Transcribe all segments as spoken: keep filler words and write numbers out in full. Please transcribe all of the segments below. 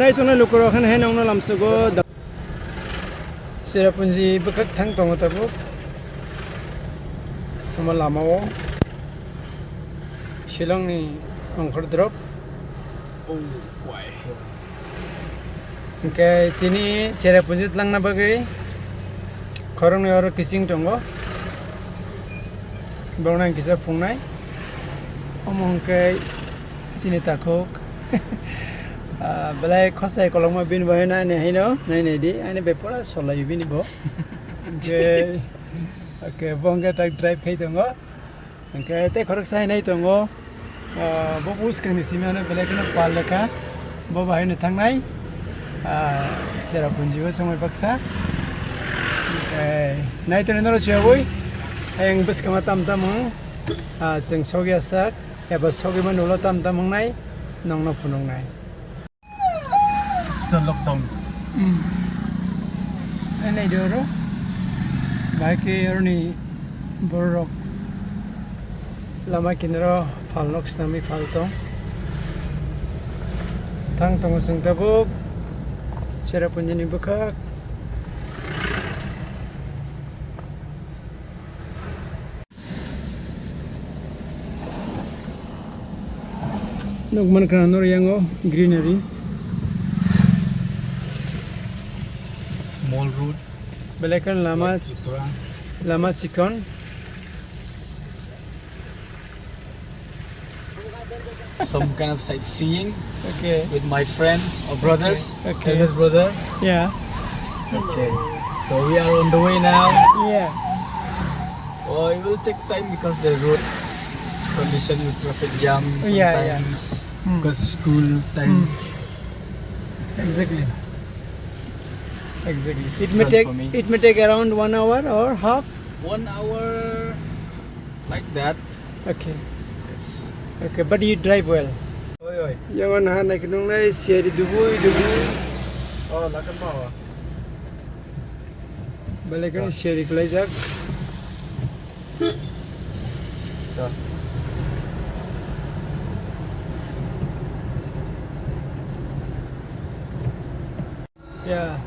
Nai tongnai lukurok haino haino wngno lamsogo. Cherrapunji bwkhak thang tongo tabuk. Omo lamao Shillongni ongkhor drop. Hwnkhe tini Cherrapunji twlangna bagwi khoroknwi oro kiching tongo. Borokno ang kisa phungnai. Omo hwnkhe chini takhuk. Ah, belai khosai kolokma bini bo haino ani haino nainai di. Ani bai pura solai bini bo. Hwnkhe, okay, bo hwnkhe tak drive khai tongo. Hwnkhe tei khoroksa hinai tongo, ah, bo bwskangni simi ano belai kheno pal lekha, bo bahai no thangnai, ah, Cherrapunji o somoi baksa. Hwnkhe nai tonwi norok chiyabwi, ayang bwskangma tam tam wng, ah, chwng sogwi asak, eba sogwi mani ulo tam tam wngnai, nongno phunuknai. After lockdown. Hmm. Nai nai do oro. Bahai khe oroni borok lama kinaro phalnok swnamwi phal tong. Thang tongo chwng tabuk Cherrapunjini bwkhak. Nukmankha noryango greenery. Small road. Belai kheno lama, Tripura. Lama chikon. Some kind of sightseeing. Okay. With my friends or brothers. Okay. Okay. Eldest brother. Yeah. Okay. So we are on the way now. Yeah. Oh, it will take time because the road condition with traffic jam. Yeah, yeah. Sometimes. Hmm. Because school time. Hmm. Exactly. Exactly. It may take, it may take around one hour or half. One hour like that. Okay. Yes. Okay, but you drive well. Oi, oi. Yang on ha nai kinung nai seri dubui dubui. Oh, lakan ma. Belai kheno seri kwlaijak. Yeah.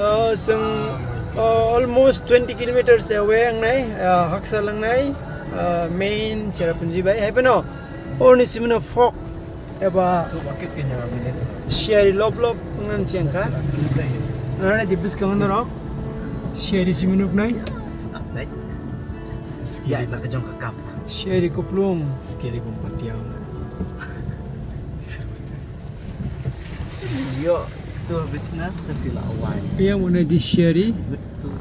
Uh, chwng, uh, almost twenty kilometers away wngnai, uh, haksa langnai, uh, main Cherrapunji bai. Hai phano, oroni simi no fog eba siyari lop lop wngna chengkha. Nana di bwskango norok siyari simi nuknai. Siyari kuplung. Siyari kumpatiang. Yo, tu business tu pila awai. Yang mana di siyari? Betul.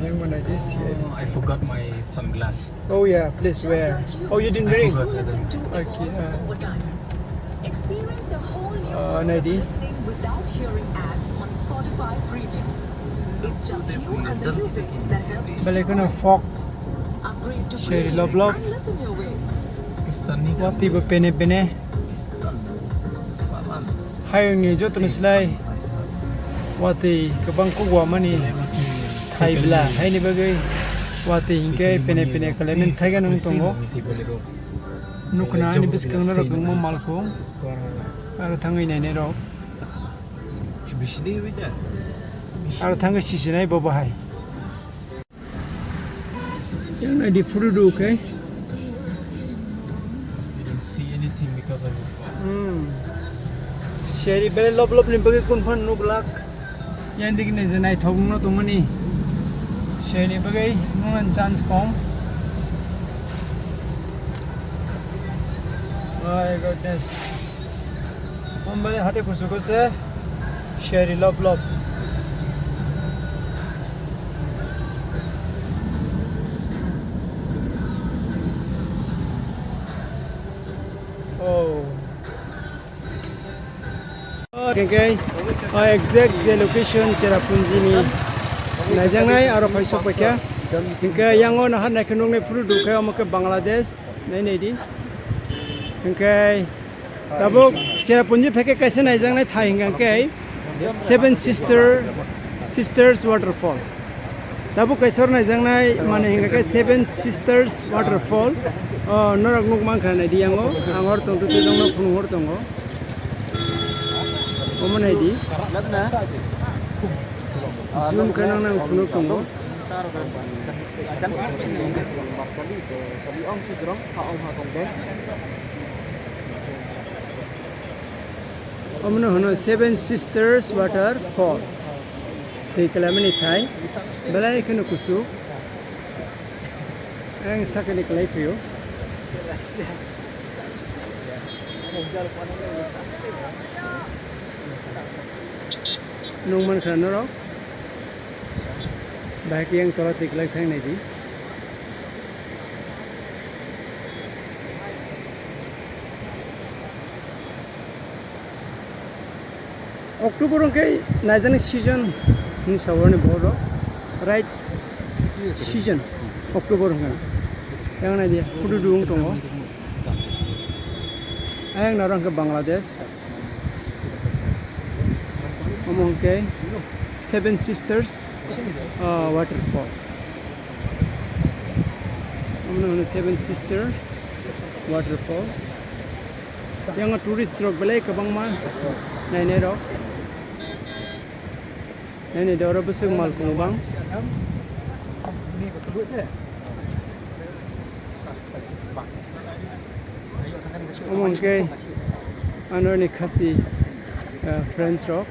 Yang mana di siyari? Oh, I forgot my sunglass. Oh yeah, please wear. Oh, you didn't bring? I forgot. Okay. Uh, Experience a whole new uh, world of listening without hearing ads on Spotify Premium. It's just you and the music that helps. Belai kheno fog. Upgrade to Seri premium lop lop. And listen your way. Wati bo pene pene. Hayungni jotono slai watwi kwbang kukwa mani khaibla, haini bagwi watwi hinkhe pene pene kalaimani thaiga nung tongo. Nukna ani bwskango norok kwbangma malkhung aro thangwi nainai rok aro thangwi sisinai bo bahai. Yang nai di phuru du khe. You don't see anything because of the fog. Hmm. Seri belai lop lop ni bagwi kun phan nuk lak. Yang dik ni je naithok no tongmani. Seri bagwi nungan chance kom. My goodness. Mumbai hati kusuku se sheri lop lop. Oh. Okay, okay. Oh, exact je location Cherrapunji ni naijaknai aro phai sok paikha. Hingke yango nahar naikhe nuknai phuru dukhe omo khe Bangladesh nai nai di. Hingke Tabuk Cherrapunji phai khe kaisa naijaknai thai hingka khe Seven Sister, Sisters Waterfall. Tabuk kaisa oro naijaknai mane hingka khe Seven Sisters Waterfall. O norok nuk mankha nai di yango. Ang hor tong twi tongno phunuk hor tongo. Omo naidi. Zoom khe nang nang phunuk tongo. Omono hwno Seven Sisters Waterfall. Twi kwlamani thai. Belai kheno kusu. Ang sakani kwlai phio. Nung mankha norok. Bahai khe yang tola twi kwlai thang naidi. October hwnkhe naijaknai season hinwi sa o ani borok, right season October hwnkhe. Yang naidi, hududu wng tongo. Ayang naro hwnkhe Bangladesh. Omo hwnkhe Seven Sisters, ah, Waterfall. Omo hwnkhe Seven Sisters Waterfall. Yang tourist rok belai kwbangma nainai rok. Nainai de oro bwswk malkhung bang. Omo hwnkhe ano ni khasi, ah, friends rok.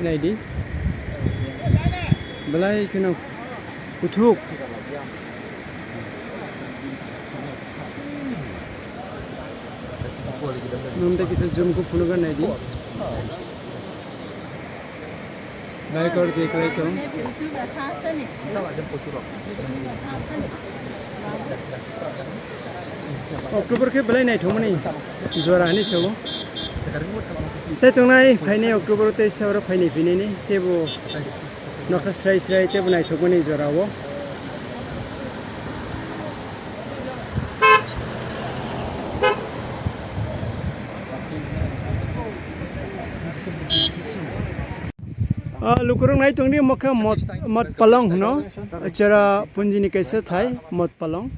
Naidi. Belai kheno kuthuk. Nonte kisa zoom khe phunukna naidi. Bike or bike lai tong. October khe belai naithokmani jora hinwi sao. Sai tongnai phainai October o tei se oro phainai phinai ni teibo nokha srai srai teibo naithokmani jora o. Ah, lukurok nai tongdi, omo khe mot, mot palong hwno. Chera punjini kaisa thai, mot palong.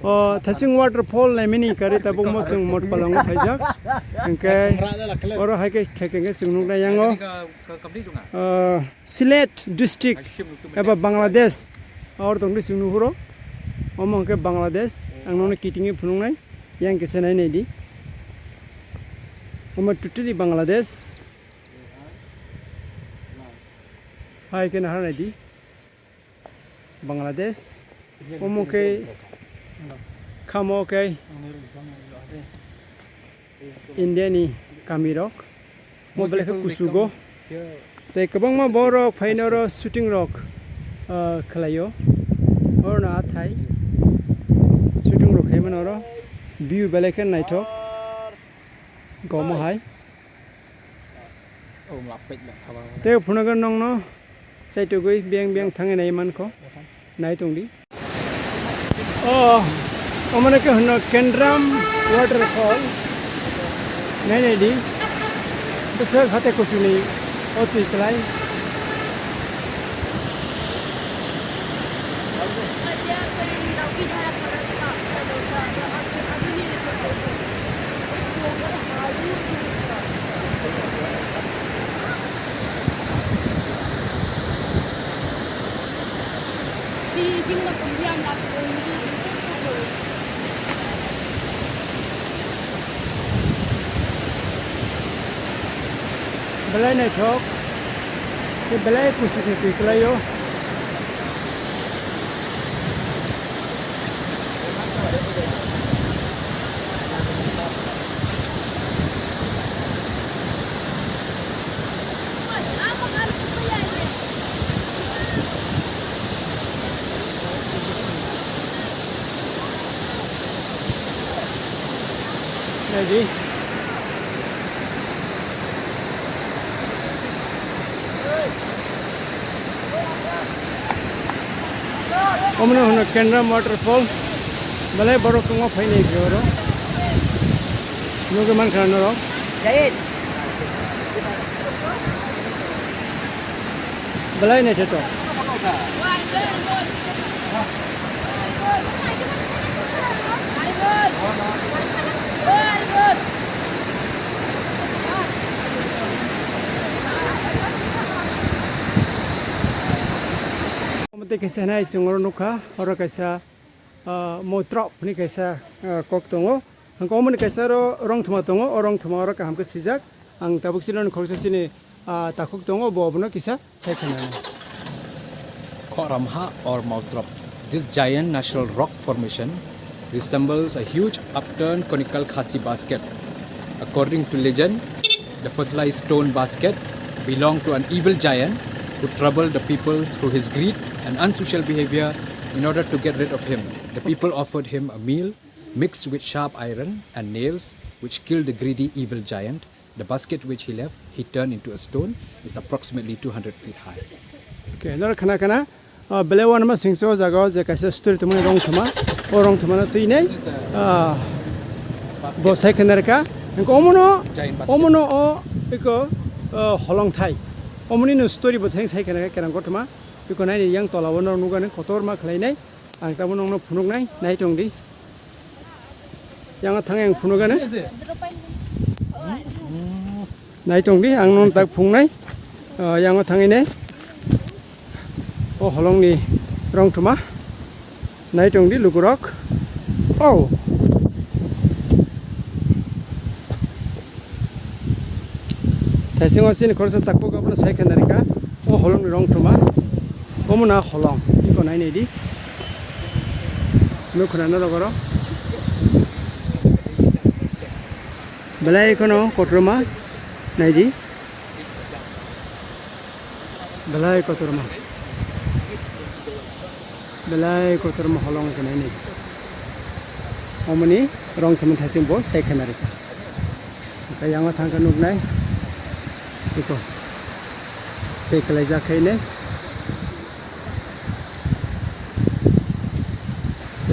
O, Thasing waterfall naimani kari tabuk mo chwng mot palongo phaijak. Hwnkhe oro hai khe khe khe chwng nuknai yango. Ah, Sylhet district eba Bangladesh, oro tongdi chwng nuhuro. Omo hwnkhe Bangladesh, ang nono kitingwi phunuknai, yang kisa nai naidi. Omo totally Bangladesh. Hai khe nahar naidi. Bangladesh. Omo khe khamo khe India ni kami rok. Mo belai khe kusugo. Tei kwbangma borok phaino oro shooting rok, ah, khlaio. Oro no athai shooting rok khaimano oro. View belai khe naithok. Gomo hai. Tei phunukgo nongno chaitugwi beng beng thangwi nai mankho. Nai tongdi. O, omono khe hwno Kendram waterfall. Nai naidi. Bwswk hate kuchuni o twi kwlai. Belai naithok, tei belai kusu khe twi kwlaio. Naidi. Omono hwno Kendram waterfall. Belai borok kwbangma phainai khe oro. Nugwi mankha norok. Belai naithotok. Kaisa hinai chwng oro nukha, oro kaisa, ah, motrop hwnwi kaisa, ah, kok tongo. Hwnkhe omoni kaisa oro rongthoma tongo, o rongthoma oro kaham khe swijak. Ang tabuk chini khoroksa chini, ah, takhuk tongo, bo abono kisa sai khwnanai. Khorramha or Mautrop. This giant natural rock formation resembles a huge upturned conical Khasi basket. According to legend, the fossilized stone basket belonged to an evil giant who troubled the people through his greed and unsocial behavior. In order to get rid of him, the people offered him a meal mixed with sharp iron and nails, which killed the greedy evil giant. The basket which he left, he turned into a stone, is approximately two hundred feet high. Okay, noro khana khana, ah, belai uanama singsa o jaga o je kaisa story tongmani rongthoma, o rongthoma no twi nai, ah, bo sai khana rwkha. Hwnkhe omono, omono o eko, ah, holong thai. Omoni no story bo theng sai khana rwkha kerang kothoma. Eko naini yang tola o no nugani kotorma khlai nai. Ang tabuk nokno phunuknai, nai tong di. Yang thang yang phunukgani. Nai tong di, ang nokno tak phunuknai. Ah, yang thangwi nai. O holongni rongthoma. Nai tong di lukurok. Oh. Thaisingo chini khoroksa takpuk abono sai khana rwkha. O holongni rongthoma. Omo na holong. Eko nai nai di. Nuk khna norok oro. Belai kheno kotorma. Nai di. Belai kotorma. Belai kotorma holong khe nainai. Omoni rongthoma thaising bo sai khana rwkha. Hwnkhe yango thangkhe nuknai. Eko. Tei kwlaijak khainai.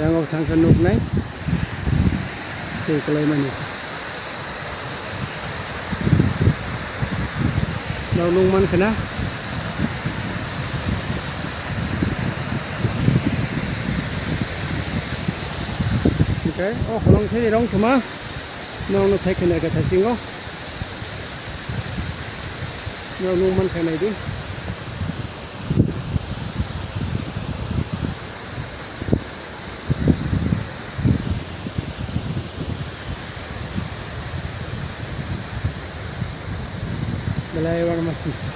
Yang o thangkhe nuknai tei kwlaimani. Nok nukmankha na? Hwnkhe o holong thani rongthoma nokno sai khwna khe thaisingo. Nok nukmankha naidi. Belai uanama singsa.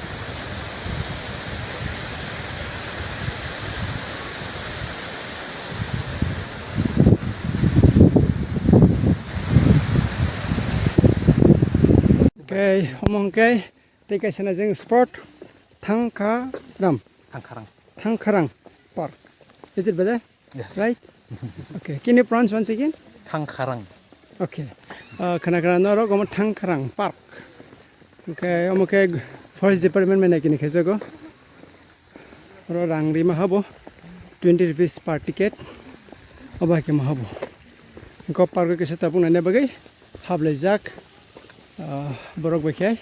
Okay, omo hwnkhe tei kaisa na jeng spot Thangkharam. Thangkharang. Thangkharang Park. Is it better? Yes. Right? Okay. Can you pronounce once again? Thangkharang. Okay. Ah, khana khana norok omo Thangkharang Park. Okay, omo khe forest department bai naikini khaijago. Oro rang rima habo twenty rupees per ticket. Obo hai khe ma habo. Hwnkhe park o kaisa tabuk naina bagwi haplaijak, ah, borok bai khe.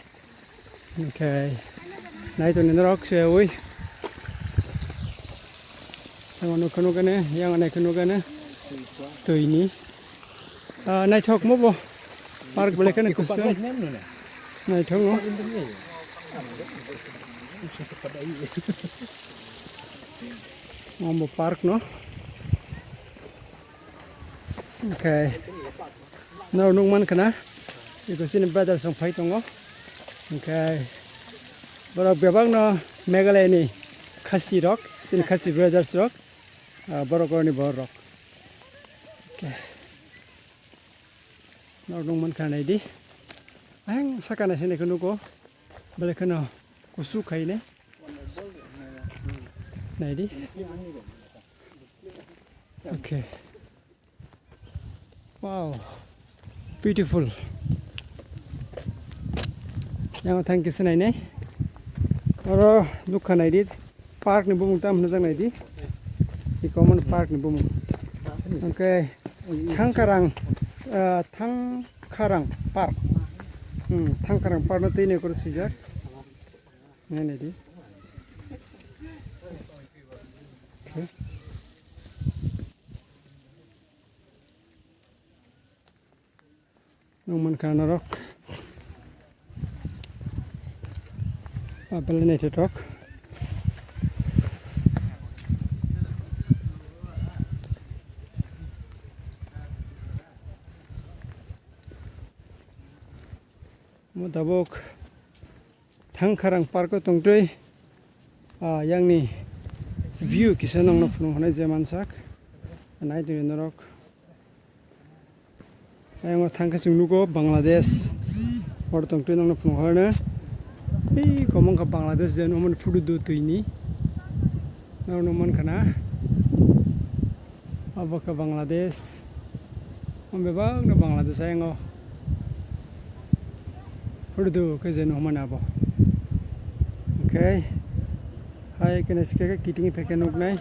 Hwnkhe nai tongni norok se ui. Tamo nukha nukha ne, yang nai khe nukha ne. Twi ni. Ah, naithok mo bo. Park belai kheno kusu. Naithok mo. Mo bo park no. Okay. Norok nukmankha na, eko chini brother song phai tongo. Hwnkhe borok bebakno Meghalaya ni Khasi rok, chini Khasi brothers rok, ah, borok rokni borok rok. Okay. Norok nukmankha naidi. Ayang saka naisingnaikhe nugo. Belai kheno kusu khaine. Naidi. Okay. Wow, beautiful. Yang thang kisa nainai. Oro nukha naidi, park ni bumung tam hwnjak naidi. Iko man park ni bumung. Hwnkhe Thangkarang, ah, Thangkarang Park. Hmm, Thangkarang Park no twi nai koro swijak. Nai naidi. Okay. Nukmankha norok. Ah, belai naithothok. Mo tabuk Thangkharang park o tongtwi, ah, yangni view kisa nongno phunuk hwnwi je mansak. Nai tongdi norok. Ayang o thangkhe chwng nugo Bangladesh. Oro tongtwi nongno phunuk hwnwi. Ei komong kha Bangladesh je nuhmani photo do twini. Norok nukmankha na. Abo khe Bangladesh. O bebak no Bangladesh ayang o. Urdu khe je no mane abo. Hwnkhe hai kene sikhe kiting phe khe nuknai.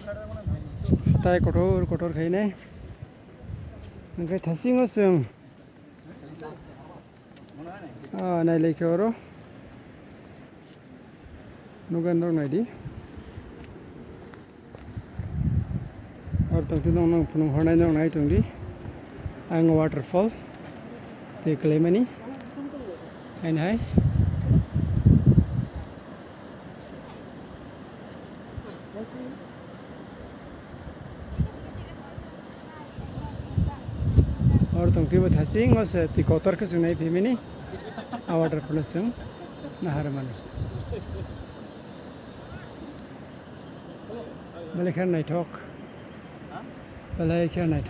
Hatai kotor kotor khainai. Hwnkhe thasingo chwng, ah, nailaikhe oro. Nukha norok naidi. Oro tongtwi nong nong phunuk hornai nong nai tongdi. Ang waterfall twi kwlaimani. Haino hai. Oro tongtwi bo thasingo se twi kotor khe chwng nai phimani. A waterfall chwng naharmani. Belai khe naithok. Belai khe naithok.